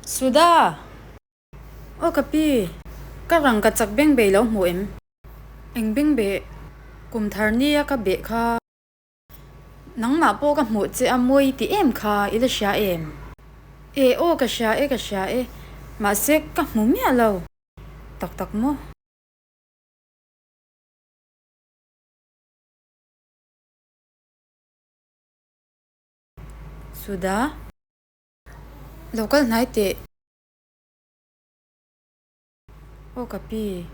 Suda! Aw ka pi, ka rangka chak bengbei lo hmu em? Eng bengbeh? Kum thar nia ka beh kha. Nangmah pawh ka hmuh che a mawi ti em kha i la hria em? E aw ka hria e ka hria e, mahse ka hmu miah lo. Tak tak maw? Suda? Lo kal hnai teh. Aw ka pi.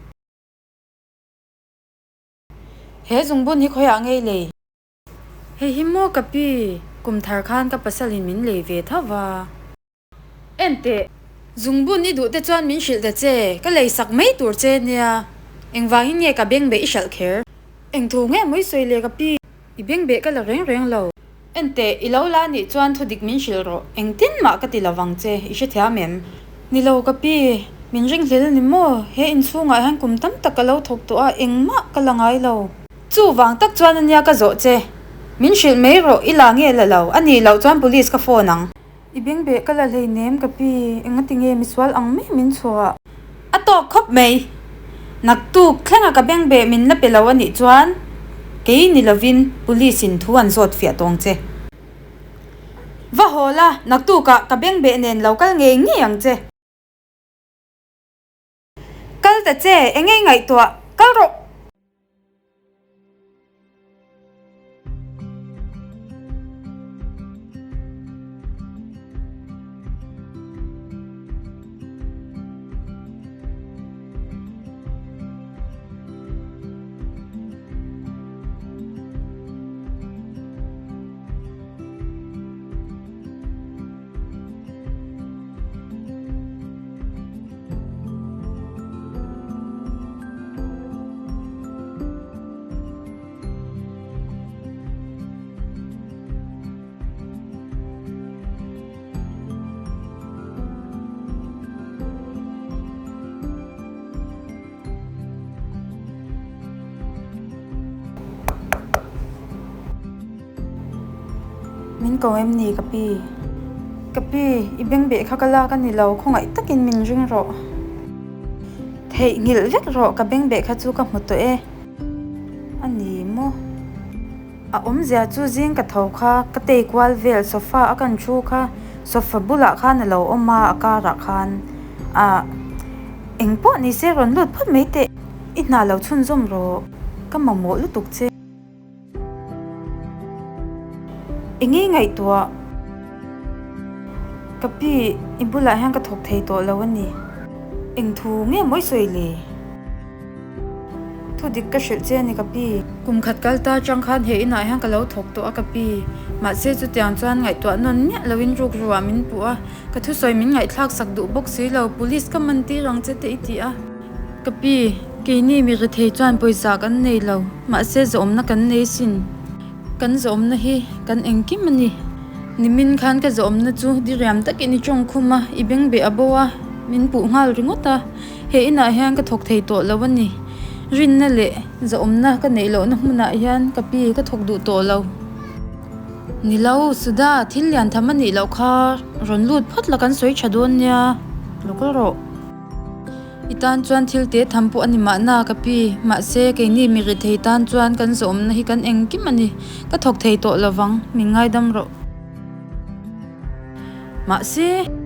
He zungbun hi khawiah ngei lei? Hei hi maw ka pi, kum thar khan ka pasalin min lei ve tho va. Enteh, zungbun i duh te chuan min hrilh ta che, ka lei sak mai tur che nia. Engvangin nge ka bengbeh i hralh kher? Engthu nge mawi sawi le ka pi? I bengbeh ka la reng reng lo. Enteh, i lo la nih chuan thudik min hrilh rawh, engtin mah ka ti lovang che, i hrethiam em? Ni lo ka pi, min ringhlel ni maw? He inchhungah hian kum tam tak ka lo thawk tawh a, engmah ka la ngai lo. Chuvang tak chuan ania ka zawh che. Min hrilh mai rawh, i la nge la lo, a nih loh chuan police ka phone ang. I bengbeh ka la hleinem ka pi, engati nge misual ang mai min chhuah? A tawk khawp mai. Naktuk thlenga ka bengbeh min la pe lo a nih chuan kei ni lovin police in thu an zawt fiah tawng che. Va haw la, naktukah ka bengbeh nen lo kal ngei ngei ang che. Kal ta che, enge i ngaihtuah? Kal rawh! Min ko em ni ka pi? Ka pi, i bengbeh kha ka lak a ni lo, khawngaih takin min ring rawh. Theihnghilh vek rawh, ka bengbeh kha chu ka hmu tawh e. A ni maw? A awmzia chu zing ka tho kha, ka tei kual vel sofa a kan thu kha, sofa bulah khan a lo awm a, a karah khan ah eng pawh ni se rawn lut phawt mai teh, i hna lo chhunzawm rawh, ka mamawh lutuk che. Enge ngaihtuah? Ka pi, i bulah hian ka thawk thei tawh lo a ni. Eng thu nge mawi sawi le? Thu dik ka hrilh che a ni ka pi. Kum khat kal ta atang khan he inah hian ka lo thawk tawh a ka pi. Mahse chutiang chuan ngaihtuah nawn miah loin ruk ruah min puh a, ka thusawi min ngaihthlak sak duh bawk si lo, police ka man tir ang che te i ti a. Ka pi, keini mi rethei chuan pawisa kan nei lo, mahse zawhawmna kan nei sin. Kan zawhawmna hi kan engkim a ni. Nimin khan ka zawhawmna chu diriam takin i tawng khum a, i bengbeh a bo a, min puh nghal ringawt a. He inah hian ka thawk thei tawh lo a ni. Rinna leh zawhawmna ka neih lohna hmunah hian ka pi ka thawk duh tawh lo. Ni lo, Suda, thil lian tham a nih loh kha rawn lut phawt la kan sawi tha dawn nia, lo kal rawh. I tan chuan thil te tham pawh a ni mahna ka pi, mahse keini mi rithei tan chuan kan zawhawmna hi kan engkim a ni, ka thawk thei tawh lovang, min ngaidam rawh. Mahse.